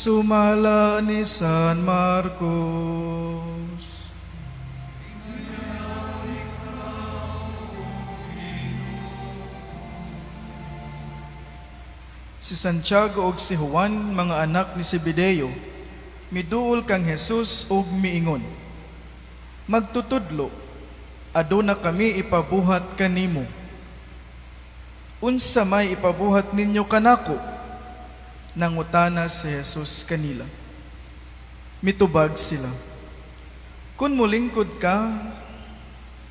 Sumala ni San Marcos. Si Santiago ug si Juan, mga anak ni Zebedeo, miduol kang Jesus ug miingon, "Magtutudlo, aduna kami ipabuhat kanimo." "Unsa may ipabuhat ninyo kanako?" nangutana si Jesus kanila. Mitubag sila, "Kung mulingkod ka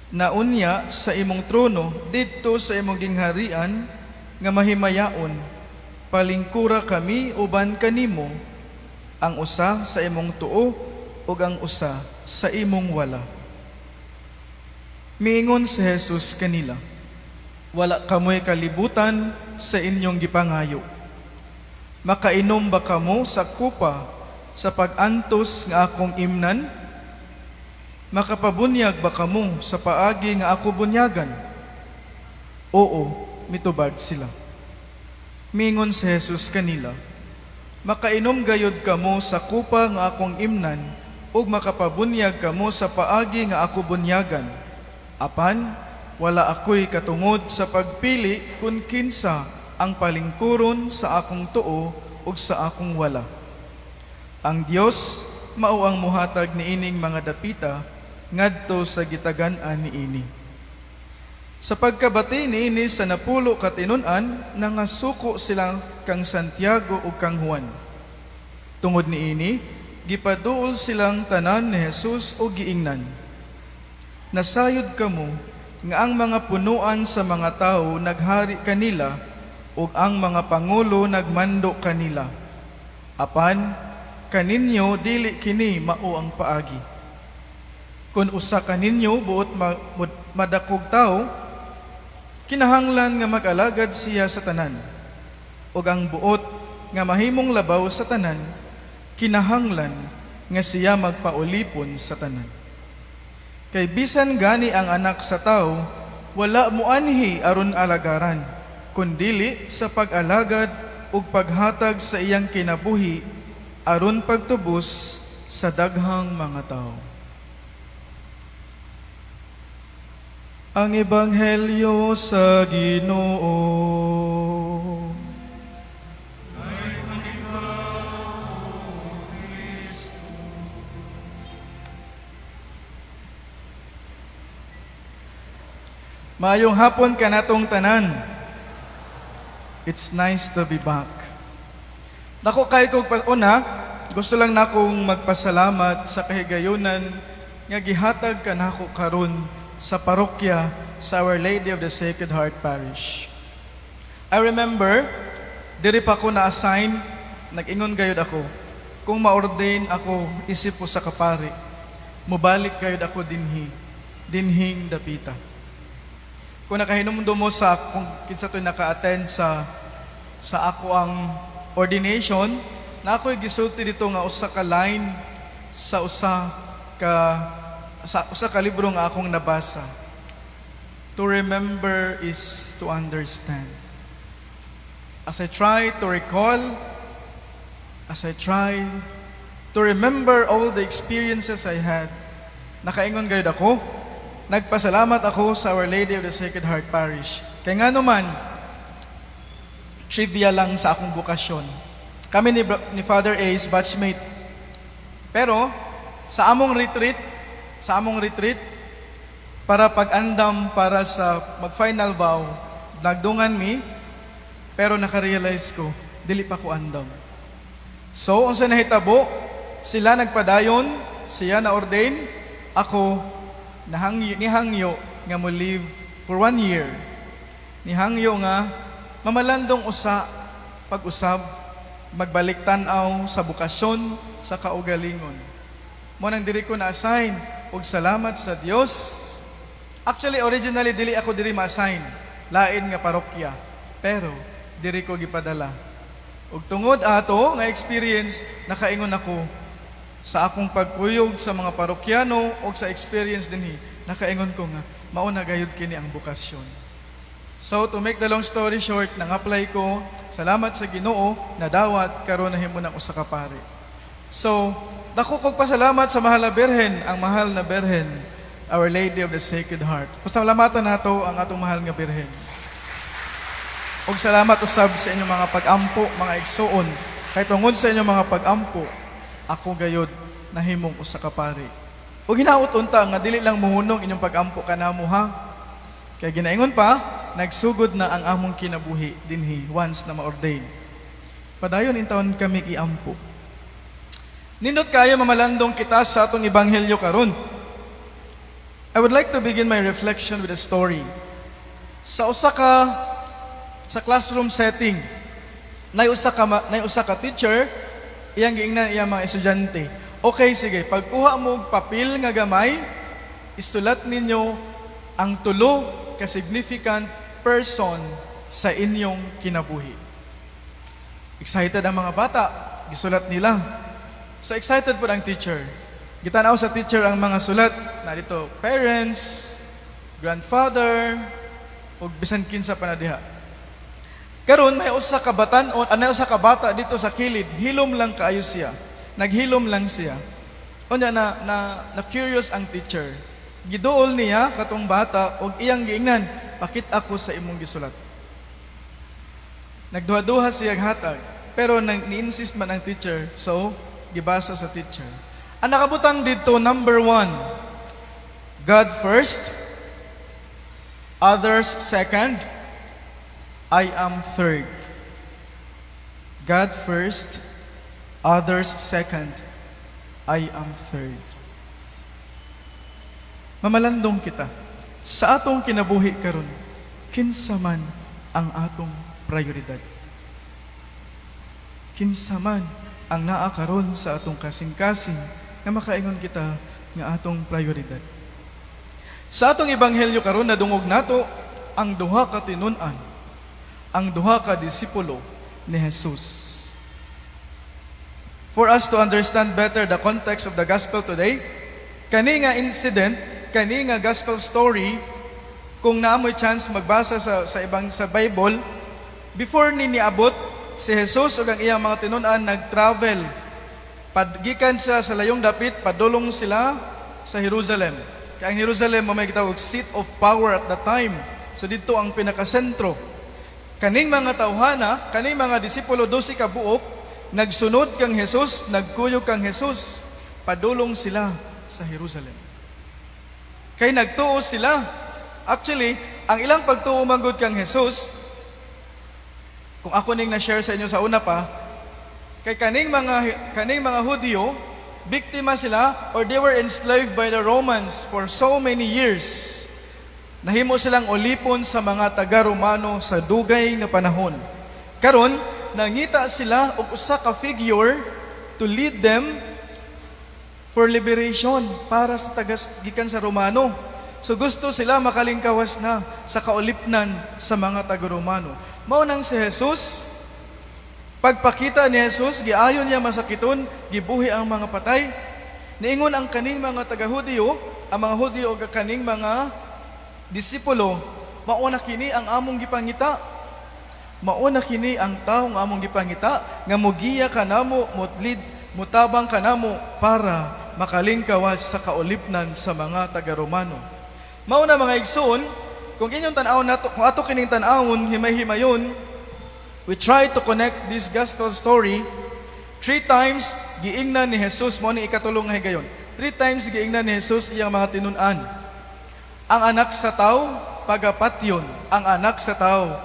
na unya sa imong trono didto sa imong gingharian nga mahimayaon, palingkura kami uban kanimo, ang usa sa imong tuo ug ang usa sa imong wala." Miingon si Jesus kanila, "Wala kamoy kalibutan sa inyong gipangayo. Makainom ba kamo sa kupa sa pag-antos nga akong imnan? Makapabunyag ba kamo sa paagi nga ako bunyagan?" "Oo," mitubag sila. Mingon si Jesus kanila, "Makainom gayod kamo sa kupa nga akong imnan ug makapabunyag kamo sa paagi nga ako bunyagan. Apan wala ako'y katungod sa pagpili kung kinsa ang palingkuron sa akong tuo ug sa akong wala. Ang Dios mao ang muhatag niining mga dapita ngadto sa gitagan-an niini." Sa pagkabati niini sa 10 ka tinun-an, nangasuko sila kang Santiago ug kang Juan. Tungod niini, gipaduol silang tanan ni Jesus ug giingnan, "Nasayod kamo nga ang mga punuan sa mga tawo naghari kanila ug ang mga pangulo nagmando kanila. Apan kaninyo dili kini mao ang paagi. Kung usa kaninyo buot madakog tawo, kinahanglan nga mag-alagad siya sa tanan. Ug ang buot nga mahimong labaw sa tanan, kinahanglan nga siya magpaulipon sa tanan. Kay bisan gani ang Anak sa Tawo wala moanhi aron alagaran, kundili sa pag-alagad ug paghatag sa iyang kinabuhi aron pagtubos sa daghang mga tawo." Ang Ebanghelyo sa Ginoo. Maayong hapon kanatong tanan. It's nice to be back. Dako kay kog una, gusto lang nakong magpasalamat sa kahigayunan nga gihatag kanako karon sa parokya sa Our Lady of the Sacred Heart Parish. I remember, diri pa ko na-assign, nag-ingon gayud ako, kung ma-ordain ako isip usa ka pari, mubalik gayud ako dinhi, dinhing dapita. Kung nakahinumdum mo sa kung kinsa to'y naka-attend sa ako ang ordination, na ako'y gisulti dito nga usa ka line sa usa ka libro nga akong nabasa. "To remember is to understand." As I try to recall, as I try to remember all the experiences I had, nakaingon gayud ako, nagpasalamat ako sa Our Lady of the Sacred Heart Parish. Kaya nga naman, trivia lang sa akong bokasyon. Kami ni Father Ace, batchmate. Pero, sa among retreat, para pag-andam para sa mag-final vow, nagdungan mi, pero nakarealize ko, dili pa ko andam. So, unsa nahitabo, sila nagpadayon, siya na-ordain, ako nahangyo, nihangyo nga mo live for one year. Nihangyo nga mamalandong usa pag-usab, magbalik tan-aw sa bokasyon sa kaugalingon. Mao nang diri ko na-assign og salamat sa Dios. Actually, originally dili ako diri ma-assign, lain nga parokya. Pero diri ko gipadala. Ug tungod ato nga experience, nakaingon ako sa akong pagkuyog sa mga parokyano o sa experience dinhi, nakaingon ko nga mao na gayud kini ang bokasyon. So to make the long story short, nang-apply ko, salamat sa Ginoo, nadawat, karon nahimo nang usa ka pari. So, dako kog pasalamat sa mahal na Birhen, ang mahal na Birhen, Our Lady of the Sacred Heart. Pasalamatan nato ang atong mahal nga Birhen. Ug salamat usab sa inyong mga pag-ampo, mga igsuon. Kay tungod sa inyong mga pag-ampo, ako gayod nahimong usa ka pari. Ug hinaot unta nga dili lang muhunong inyong pag-ampo kanamo, ha. Kay ginaingon pa, nagsugod na ang among kinabuhi dinhi once na ma-ordain. Padayon intawon kami iampo. Nindot kaayo mamalandong kita sa atong ebanghelyo karon. I would like to begin my reflection with a story. Sa usa ka sa classroom setting, nay usa ka teacher, iyang giingnan iyang mga estudyante. "Okay, sige, pagkuha mo og papel nga gamay, isulat ninyo ang tulo ka significant person sa inyong kinabuhi." Excited ang mga bata, gisulat nila. So excited po ang teacher. Gitanaw sa teacher ang mga sulat na dito, parents, grandfather, ug bisan kinsa pa na diha. Karon may usa ka batan-on, may usa ka bata dito sa kilid, hilom lang kaayo siya. Naghilom lang siya. Unya na curious ang teacher. Giduol niya katong bata ug iyang giingnan, "Pakit ako sa imong gisulat." Nagduha-duha siya hatag, pero nang ni-insist man ang teacher, so gibasa sa teacher. Ang nakabutang dito, number 1, "God first, others second, I am third." "God first, others second, I am third." Mamalandong kita sa atong kinabuhi karon, kinsa man ang atong prioridad? Kinsa man ang naa karon sa atong kasing-kasing nga makaingon kita nga atong prioridad? Sa atong ebanghelyo karon, nadungog nato ang duha ka tinun-an, ang duha ka disipulo ni Jesus. For us to understand better the context of the gospel today, kani nga incident, kani nga gospel story, kung naa mo'y chance magbasa sa ibang sa Bible, before ni niabot si Jesus ug ang iyang mga tinun-an, nag-travel. Padgikan sila sa layong dapit, padulong sila sa Jerusalem. Kay ang Jerusalem mao may gitawag seat of power at the time. So dito ang pinakasentro. Kaning mga tawhana, kaning mga disipulo, 12 ka buok, nagsunod kang Jesus, nagkuyog kang Jesus, padulong sila sa Jerusalem. Kay nagtuo sila. Actually, ang ilang pagtuo manggod kang Jesus, kung ako ning na-share sa inyo sa una pa, kay kaning mga Hudyo, biktima sila or they were enslaved by the Romans for so many years. Nahimo silang ulipon sa mga taga-Romano sa dugay nga panahon. Karon, nangita sila og usa ka figure to lead them for liberation para sa tagas gikan sa Romano. So gusto sila makalingkawas na sa kaulipnan sa mga taga-Romano. Mao nang si Jesus, pagpakita ni Jesus, giayon niya masakiton, gibuhi ang mga patay. Niingon ang kaning mga taga-Hudiyo, ang mga Hudiyo ug kaning mga disipulo, "Mao na kini ang among gipangita. Mao na kini ang taong among gipangita nga mugiya kanamo, mutlid, mutabang kanamo para makalingkawas sa kaulipnan sa mga taga-Romano." Mao na, mga igsoon, kung inyong tan-awon nato, kung ato kining tan-awon himay-himayon, we try to connect this gospel story. Three times giingnan ni Jesus, mao ni ikatulong nga higayon. Three times giingnan ni Jesus iyang mga tinun-an. Ang Anak sa Tao pagapatyon, ang Anak sa Tao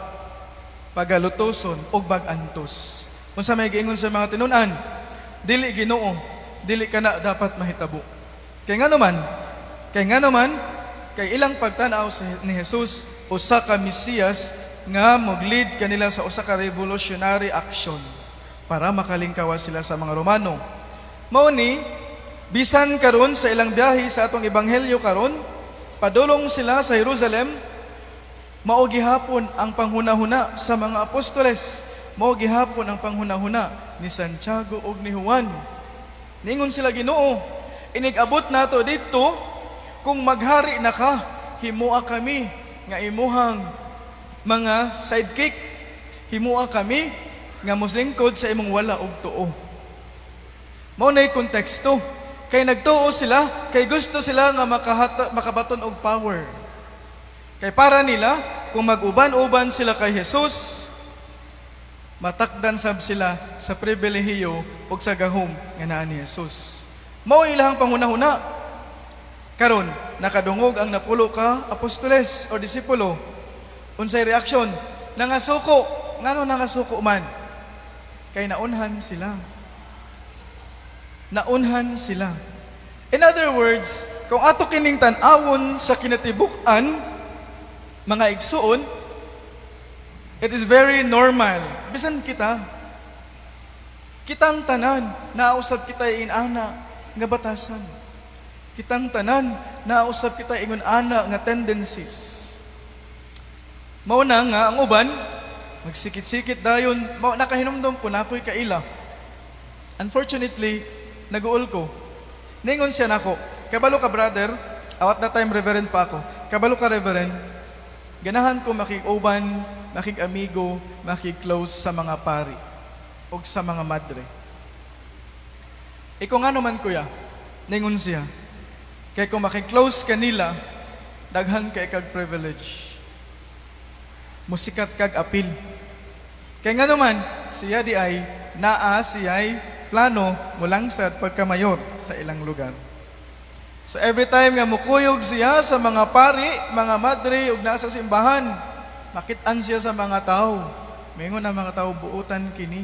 pagalutoson ug magantos. Unsa may giingon sa mga tinun-an? "Dili, Ginoo, dili kana dapat mahitabo." Kay nga naman, kay ilang pagtan-aw ni Jesus usa ka Mesiyas nga moglid kanila sa usa ka revolutionary action para makalingkawas sila sa mga Romano. Mao ni bisan karon sa ilang biyahe sa atong ebanghelyo karon, padulong sila sa Jerusalem, mao gihapon ang panghunahuna sa mga apostoles, mao gihapon ang panghunahuna ni Santiago ug ni Juan. Ningon sila, "Ginoo, inig-abot nato didto, kung maghari na ka, himoa kami nga imuhang mga sidekick. Himua kami nga muslingkod sa imong wala og tuo. Mao nay konteksto. Kay nagtuo sila, kay gusto sila nga makabaton og power. Kay para nila, kung mag-uban-uban sila kay Jesus, matakdan sab sila sa pribilehiyo ug sa gahom nga naa ni Jesus. Mao ilahang panghunahuna. Karon, nakadungog ang 10 ka apostoles o disipulo. Unsay reaksyon? Nangasuko. Ngano nangasuko man? Kay naunhan sila. Naunhan sila. In other words, kung ato kining tan-awon sa kinatibuk-an, mga igsuon, it is very normal. Bisan kita, kitang tanan, nausab kita inana nga batasan. Kitang tanan, nausab kita ingon ana nga tendencies. Mao na nga ang uban, magsikit-sikit dayon, mao nakahinumdom po na ako'y kaila. Unfortunately, nag-uol ko. Ningon siya nako, "Kabalo ka, brother," at that time reverend pa ako, "Kabalo ka, reverend, ganahan ko makig-uban, makig-amigo, makig-close sa mga pari o sa mga madre." "Ikaw nga naman, kuya?" Ningon siya, "Kay kung makig-close kanila, daghan kay kag privilege. Musikat kag apil." Kay nga naman, siya di ay, naa siya'y plano mulangsad pagkamayor sa ilang lugar. So every time nga mukuyog siya sa mga pari, mga madre, ug nasa simbahan, makit-an siya sa mga tao. Mingon ang mga tao, "Buutan kini."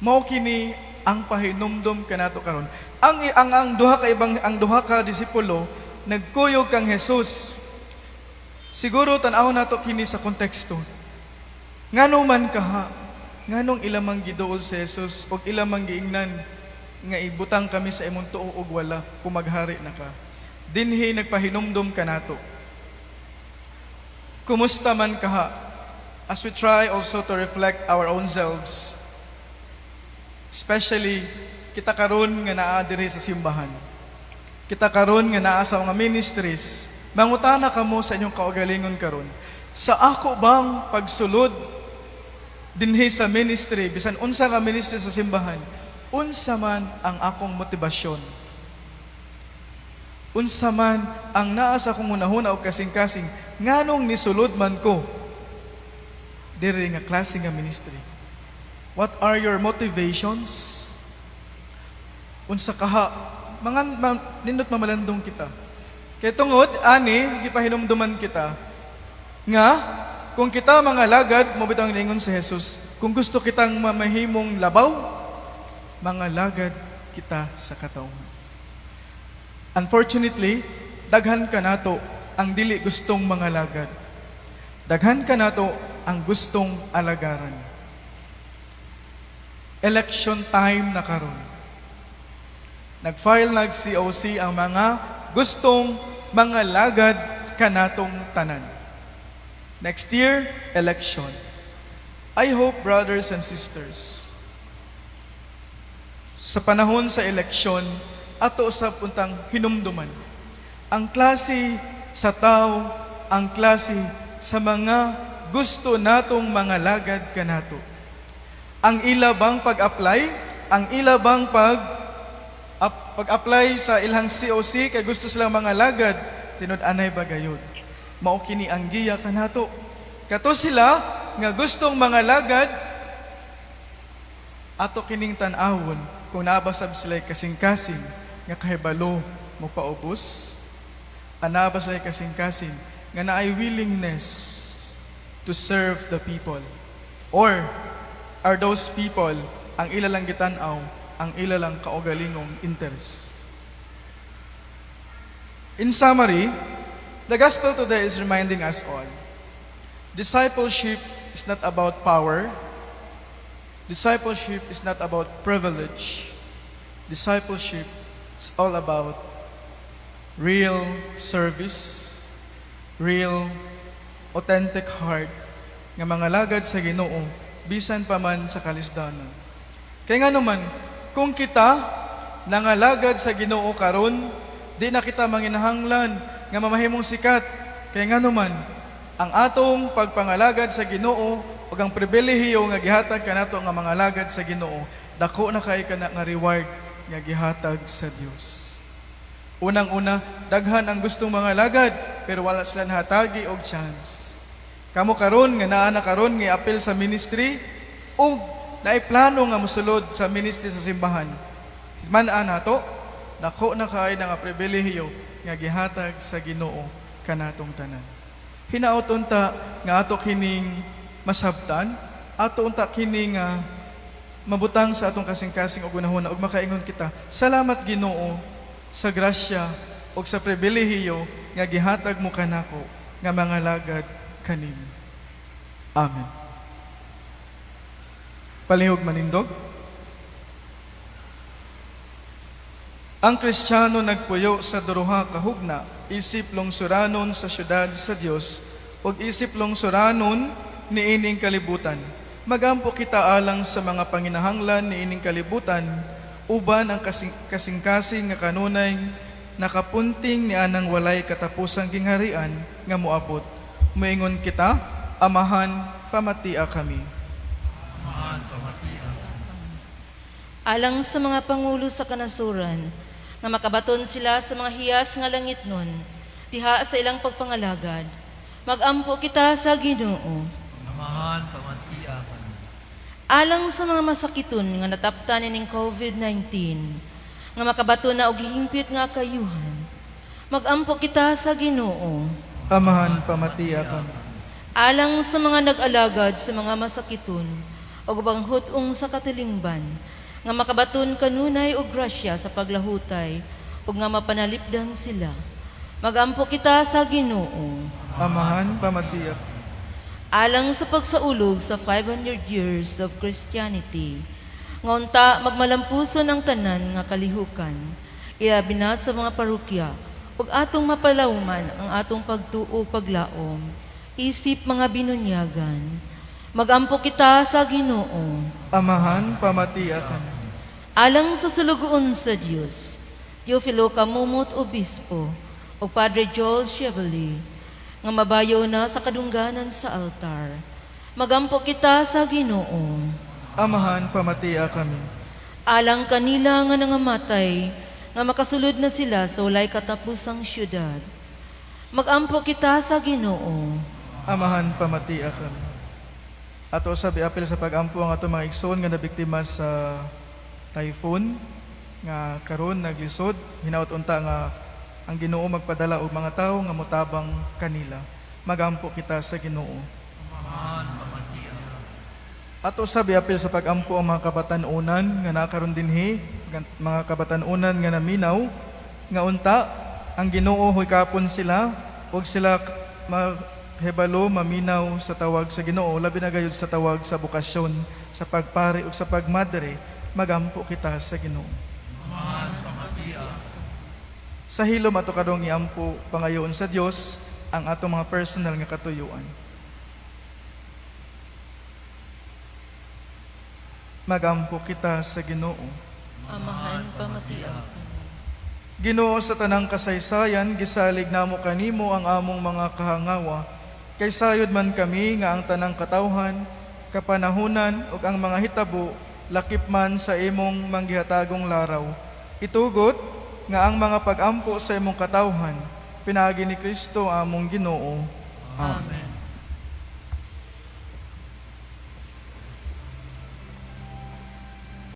Mao kini ang pahinumdom kanato karon. Ang duha ka ibang ang duha ka disipulo nagkuyog kang Jesus. Siguro tan-aw nato kini sa konteksto. Ngano man kaha? Nganong ilamang giduol si Jesus og ilamang giingnan nga ibutang kami sa imong tuo og wala kung maghari na ka? Dinhi nagpahinumdom kanato. Kumusta man kaha? As we try also to reflect our own selves, especially kita karon nga naa diri sa simbahan. Kita karon nga naa sa mga ministries, mangutana kamo sa inyong kaugalingon karon. Sa ako bang pagsulod dinhi sa ministry, bisan unsa nga ministry sa simbahan, unsa man ang akong motibasyon? Unsa man ang naa sa akong hunahuna o kasing-kasing, nganong nisulod man ko diri nga klase nga ministry? What are your motivations? Unsa kaha mga nindot mamalandong kita? Kay tungod ani gipahinumduman kita nga kung kita mga lagad mo bitang ningon si Jesus, kung gusto kitang mamahimong labaw, mga lagad kita sa katawhan. Unfortunately, daghan kanato ang dili gustong mga lagad. Daghan kanato ang gustong alagaran. Election time na karon. Nag-file nag COC ang mga gustong mga lagad kanatong tanan. Next year, election. I hope, brothers and sisters, sa panahon sa eleksyon, ato sa puntang hinumduman ang klase sa tao, ang klase sa mga gusto natong mga lagad kanato. Ang ila bang pag-apply, ang ila bang pag-apply sa ilang COC kay gusto silang mga lagad, tinud-anay ba gayud? Mao kini ang giya kanato. Kato sila nga gustong mga lagad, ato kining tan-awon kung naa ba sab sila kasing-kasing nga kahibalo mo paubos, ana ba sila kasing-kasing nga naay willingness to serve the people, or are those people ang ila lang gitan-aw ang ila lang kaugalingong interest? In summary, the gospel today is reminding us all, discipleship is not about power. Discipleship is not about privilege. Discipleship is all about real service, real authentic heart nga mga lagad sa Ginoo bisan pa man sa kalisdanan. Kay nga naman, kung kita nangalagad sa Ginoo karon, di na kita manginahanglan nga mamahimong sikat. Kay nga naman, ang Ang atong pagpangalagad sa Ginoo ug ang pribilehiyo nga gihatag kanato nga mangalagad sa Ginoo, dako na kay kana nga reward nga gihatag sa Dios. Unang-una, daghan ang gustong mangalagad pero wala sila nahatagi og chance. Kamo karon nga naa na karon nga apil sa ministry ug naay plano nga mosulod sa ministry sa simbahan. Man-a nato, dako na kaayo nga pribilehiyo nga gihatag sa Ginoo kanatong tanan. Hinaot unta nga ato kining masabtan, ato unta kini nga mabutang sa atong kasing-kasing ug hunahuna ug makaingon kita, "Salamat, Ginoo, sa grasya ug sa pribilehiyo nga gihatag mo kanako nga mangalagad kanimo." Amen. Palihog manindog. Ang Kristiyano nagpuyo sa duha ka hugna, isip lungsuranon sa syudad sa Dios ug isip lungsuranon niining kalibutan. Magampo kita alang sa mga panginahanglan niining kalibutan, uban ang kasing-kasing nga kanunay nakapunting ni anang walay katapusang gingharian nga moabot. Moingon kita, "Amahan, pamatia kami." Amahan, pamatia. Alang sa mga pangulo sa kanasuran, nga makabaton sila sa mga hiyas nga langitnon, diha sa ilang pagpangalagad. Magampo kita sa Ginoo. Amahan, pamatia kami. Alang sa mga masakiton nga nataptan ining COVID-19, nga makabaton na og hingpit nga kayuhan. Magampo kita sa Ginoo. Amahan, pamatia kami. Alang sa mga nag-alagad sa mga masakiton ug ubang hut-ong sa katilingban, nga makabaton kanunay og grasya sa paglahutay ug nga mapanalipdan sila. Magampo kita sa Ginoo. Amahan, pamatia. Alang sa pagsaulog sa 500 years of Christianity, nga unta magmalampuson ang tanan nga kalihukan, ilabi na sa mga parokya, ug atong mapalawman ang atong pagtuo, paglaom, isip mga binunyagan. Magampo kita sa Ginoo. Amahan, pamatia kami. Alang sa sulugoon sa Dios, Teofilo Camomot Obispo o Padre Joel Chevalier, nga mabayo na sa kadungganan sa altar. Magampo kita sa Ginoo. Amahan, pamatia kami. Alang kanila nga nangamatay, nga makasulod na sila sa walay katapusang syudad. Magampo kita sa Ginoo. Amahan, pamatia kami. Ato sab iapil sa pagampo ang atong mga igsoon nga nabiktima sa typhoon nga karon naglisod. Hinaot unta nga ang Ginoo magpadala og mga tawo nga motabang kanila. Magampo kita sa Ginoo. Amahan, pamatia. Ato sab iapil sa pagampo ang mga kabatan-unan nga nakaron dinhi, mga kabatan-unan nga naminaw, nga unta ang Ginoo huykapon sila ug sila mahibalo maminaw sa tawag sa Ginoo, labi na gayud sa tawag sa bokasyon sa pagpari ug sa pagmadre. Magampo kita sa Ginoo. Amahan, pamatia. Sa hilom, ato karong iampo, pangayoon sa Dios ang atong mga personal nga katuyuan. Magampo kita sa Ginoo. Amahan, pamatia. Ginoo, sa tanang kasaysayan gisalig namo kanimo ang among mga kahangawa, kay sayod man kami nga ang tanang katawhan, kapanahunan ug ang mga hitabo lakip man sa imong manggihatagong laraw. Itugot nga ang mga pagampo sa imong katawhan pinaagi ni Kristo among Ginoo. Amen.